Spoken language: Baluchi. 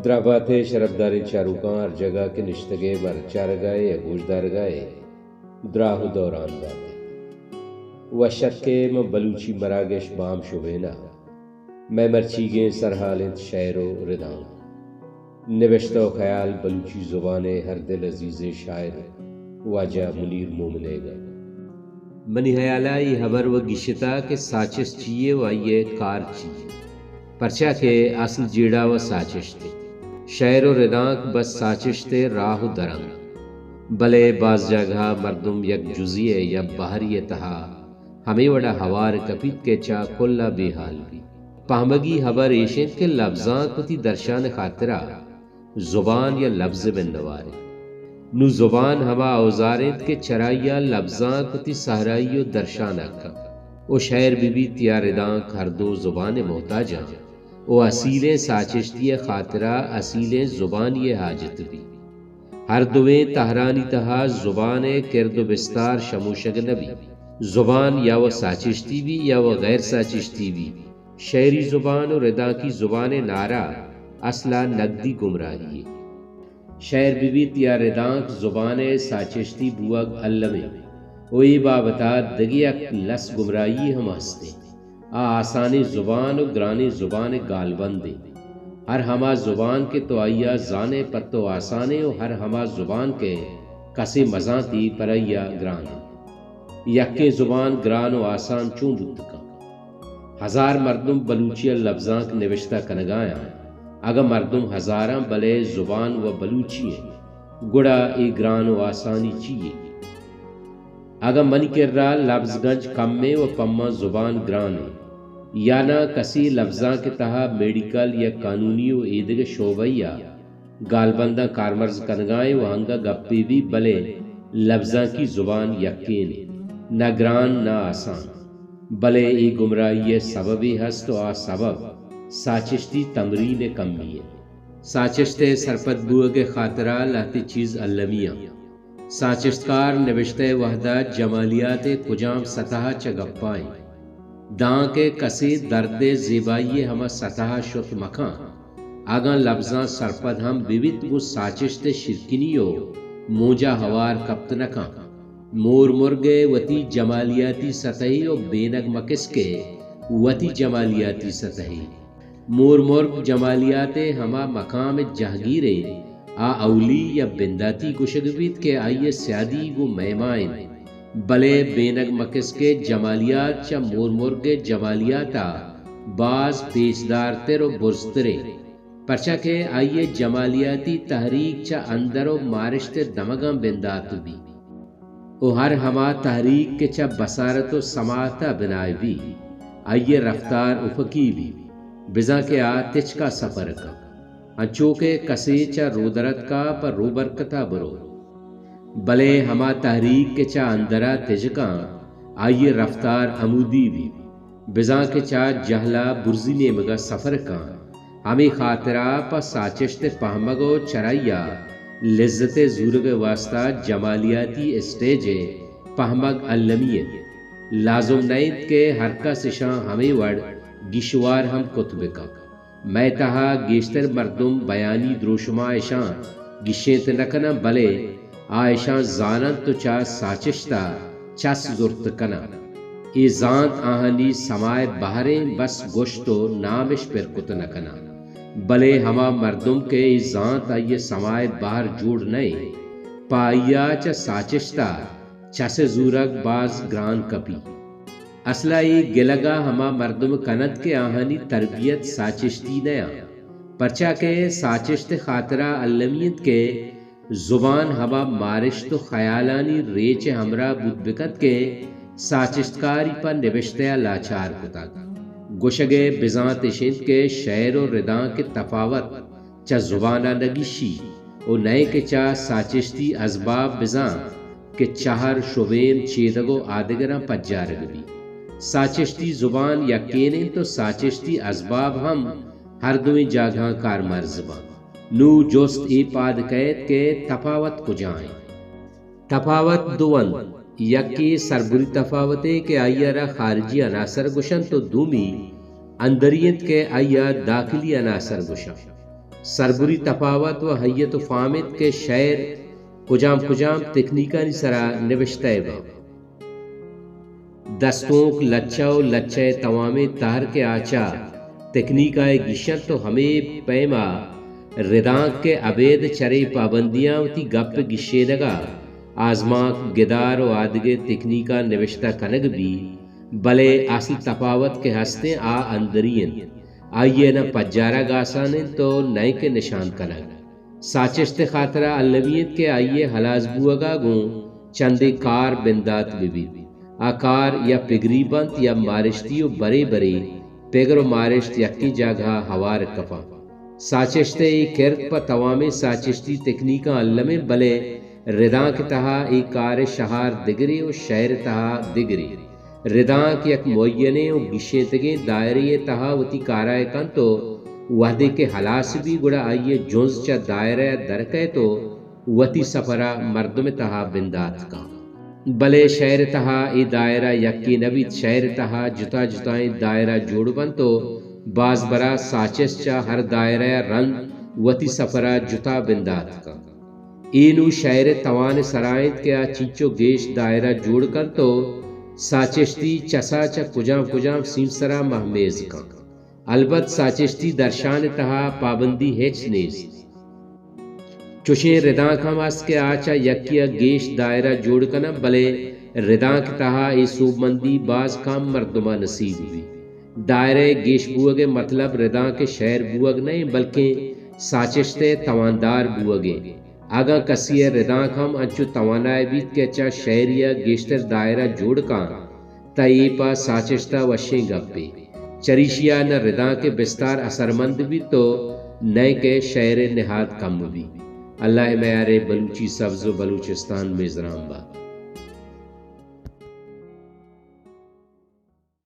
دراہ بات ئے شرپداریں چاروکاں، ہر جاگہ کہ نشتگ ئے، مارا چارگا ئے یا گوشدارگا ئے، دراہ و دوران بات ئے۔ وش اتک ئے ماں بلوچی مراگش بام شبین ءَ۔ مئے مرچیگیں سرحال انت شئیر و ردانک۔ نبشتہ و خیال بلوچی زبان ءِ ہر دل عزیزیں شاعر واجہ منیر مومن ئیگ ءَ۔ منی ہیال ءَ اے ہبر و گیشتہ کہ ساچشت چی یے و آئی ءِ کار چی یے، پرچا کہ اصل جیڑہ و ساچشت انت۔ شئیر و ردانک بس ساچشت ءِ راہ و در انت، بلے باز جاگہ ءَ مردم یک جزئے یا بہرے ءِ تہا ہمے وڑا ہوار کپیت کہ چہ کل ءَ بے ہال بیت۔ پہمگی ہبر ایش انت کہ لبزانک وتی درشان ءِ خاطرا زبان یا لبز ءِ منوار انت۔ نوں زبان ہما اوزار انت کہ چرائی ءَ لبزانک وتی سہرائی و درشان ءَ کنت و شئیر بہ بیت یا ردانک، ہر دو زبان ءِ محتاج انت و اصیلیں ساچشتی ءِ خاطرا اصیلیں زبانی ءِ حاجت بیت۔ ہر دوئیں تہرانی تہا زبان ءِ کرد و بستار شموشگ نہ بیت۔ زبان یا و ساچشتی بیت یا و غیر ساچشتی بیت۔ شئیری زبان و ردانکی زبان ءِ نعرہ اصل ءَ نگدی گمراہی یے۔ شئیر بہ بیت یا ردانک، زبان ءِ ساچشتی بوگ الم انت و اے بابت ءَ دگہ یک لس گمراہی ہم ہست انت۔ آ آسانیں زبان و گرانیں زبان ءِ گالبند انت۔ ہر ہما زبان کہ تو آئی ءَ زان ئے، پہ تو آسان انت و ہر ہما زبان کہ کسے مزانتی، پر آئی ءَ گران انت۔ یکیں زبان گران و آسان چون بوت کنت؟ ہزار مردم بلوچی ءَ لبزانک نبشتہ کنگا انت۔ اگاں مردم ہزاراں، بلے زبان و بلوچی انت، گڑا اے گران و آسانی چی یے؟ اگاں منی کرا لبز گنج کم انت و پہ من زبان گران انت، یا ناں کسے لبزانک ءِ تہا میڈیکل یا قانونی و ایدگہ شعبہ ءَ گالبنداں کارمرز کنگا انت و انگہ گپے بیت، بلے لبزانکی زبان یکین انت، نہ گران نہ آسان۔ بلے اے گمراہی ءِ سببے ہست و آ سبب ساچشتی تمرین ءِ کمی انت۔ ساچشت ءِ سرپد بوگ ءِ خاطرا لہتے چیز المی انت۔ ساچشتکار نبشتہ ءِ وہدا جمالیات ءِ کجام سطح ءَ چہ گپا انت؟ دانکہ کسے درد ءِ زیبائی ءِ ہما سطح ءَ شت مکن، اگاں لبزاں سرپد ہم بہ بیت، گوں ساچشت ءِ شیرکنی و مونجا ہوار کپت نہ کنت۔ مور مرگ ءِ وتی جمالیاتی سطحے و بینگ مکسک ءِ وتی جمالیاتی سطحے۔ مور مرگ جمالیات ءِ ہما مقام ءِ جہگیر انت، آ اولی یا بنداتی گوشگ بیت کہ آئی ءِ سیادی گوں مئے ما انت، بلے بینگ مکسک ءِ جمالیات چہ مور مرگ ءِ جمالیات ءَ باز پیچدارتر و برزتر انت، پرچا کہ آئی ءِ جمالیاتی تحریک چہ اندر و مارشت ءِ دمگاں بندات بیت۔ و ہر ہما تحریک کہ چہ بصارت و سماعت ءَ بنائے بیت، آئی ءِ رفتار افقی بیت، بزاں کہ آ تچک ءَ سفر کنت، انچو کہ کسے چہ رودرتک ءَ پہ روبرکت ءَ برو۔ بلے ہما تحریک کہ چہ اندر ءَ تچک انت، آئی ءِ رفتار عمودی بیت۔ بزاں کہ چہ جہل ءَ برزی نیمگ ءَ سفر کنت، ہمے خاطر ءَ پہ ساچشت ءِ پہمگ ءُ چرائی ءَ لذت ءِ زورگ ءِ واستہ جمالیاتی اسٹیج ءِ پہمگ المی انت۔ لازم نہ انت کہ ہر کس اشاں ہمے وڑ گیشوار ہم کت بہ کنت۔ مئے تہا گیشتر مردم بیانی دروشم ءَ اشاں گیشینت نہ کناں، بلے آ اشاں زاننت ءُ چہ ساچشت ءَ چس زرت کناں۔ اے زانت آہانی سماءِ بہریں، بس گوشت ءُ نام اش پر کت نہ کناں۔ بلے ہما مردم کہ اے زانت آئی ءِ سماءِ بہر جوڑ نہ انت، پہ آئی ءَ چہ ساچشت ءَ چس ءِ زورگ باز گران کپی۔ اسل ءَ اے گلگ ءَ ہما مردم کن انت کہ آہانی تربیت ساچشتی نہ انت، پرچا کہ ساچشت ءِ خاطر ءَ المی انت کہ زبان ہما مارشت ءُ خیالانی ریچ ءِ ہمراہ بوت بہ کنت کہ ساچشتکاری پہ نبشتہ ءَ لاچار کتگ۔ گوشگ ءِ بزانت اش انت کہ شئیر ءُ ردانک ءِ تپاوت چہ زبان ءَ نہ گیشی ءُ نئے کہ چہ ساچشتی ازباب، بزاں کہ چہر، شبین، چیدگ ءُ آدگراں پجارگ بیت۔ ساچشتی زبان یکین انت ءُ ساچشتی ازباب ہم ہر دوئیں جاگہاں کارمرز بنت۔ نوں جست اے پاد کئیت کہ تپاوت کجا انت؟ تپاوت دو انت، یکے سربری تپاوتے کہ آئی ءَ را خارجی عناصر گوشنت ءُ دومی اندری انت کہ آئی ءَ داخلی عناصر گوشنت۔ سربری تپاوت و ہیئت و فہم انت کہ شئیر کجام کجام تکنیکانی سرا نبشتہ بنت۔ دستونک، لچہ و لچہ ء توامیں تہر کہ آ چہ تکنیک ء گیش انت و ہمے پیما ردانک کہ ابید چرے پابندیاں وتی گپ ء گیشینگ ء آزمانک، گدار و آدگہ تکنیکاں نبشتہ کنگ بی، بلے اصل تپاوت کہ ہستیں آ اندری انت۔ آئی ء نہ پجارگ آسان انت و نئیکہ نشان کنگ۔ ساچشت ء خاطرا المی انت کہ آئی ء ہلاس بوہگا گوں چندے کار بندات بہ بیت۔ آ کار یا پگری بنت یا مارشتی و برے برے پگر و مارشت یکیں جاگہا ہوار کپاں۔ ساچشت ء اے کرد پہ توامیں ساچشتی تکنیکاں الم انت، بلے ردانک ء تہا اے کار ء شہار دگرے و شئیر ء تہا دگرے۔ ردانک یک معینیں و گیشینتگیں دائرے ء تہا وتی کارا ء کنت و وہدے کہ ہلاس بی گڑا آئی ء جنز چہ دائرہ ء در کئیت و وتی سفرا مردم ء تہا بندات کن۔ بلے شئیر ء تہا اے دائرہ یکے نہ بیت، شئیر ء تہا جتا جتائیں دائرہ جوڑ بنت و باز برا ساچشت چہ ہر دائرہ ء رند وتی سفرا جتا بندات کن۔ اے نوں شئیر ء توان ء سرا انت کہ آ چینچو گیش دائرہ جوڑ کنت و ساچشتی چسا چہ کجام کجام سیمسرا مہمیز کنت۔ البت ساچشتی درشان ء تہا پابندی ہچ نیست۔ چوشیں ردانک ہم است کہ آ چہ یکے ء گیش دائرہ جوڑ کناں، بلے ردانک ء تہا اے سوبمندی باز کم مردماں نصیب بیت۔ دائرہ ء گیش بوگ ء مطلب ردانک ء شئیر بوگ نہ انت، بلکیں ساچشت ء تواندار بوگ انت۔ اگاں کسے ء ردانک ہم انچو توانا بیت کہ چہ شئیرے ء گیشتر دائرہ جوڑ کن، تہ اے پہ ساچشت ء وشیں گپے۔ چریشی ء نہ ردانک ء بستار اثرمند بیت و نئیکہ شئیر ء نہاد کم بیت۔ اللہ ء میار ء بلوچی سبز و بلوچستان میزران بات۔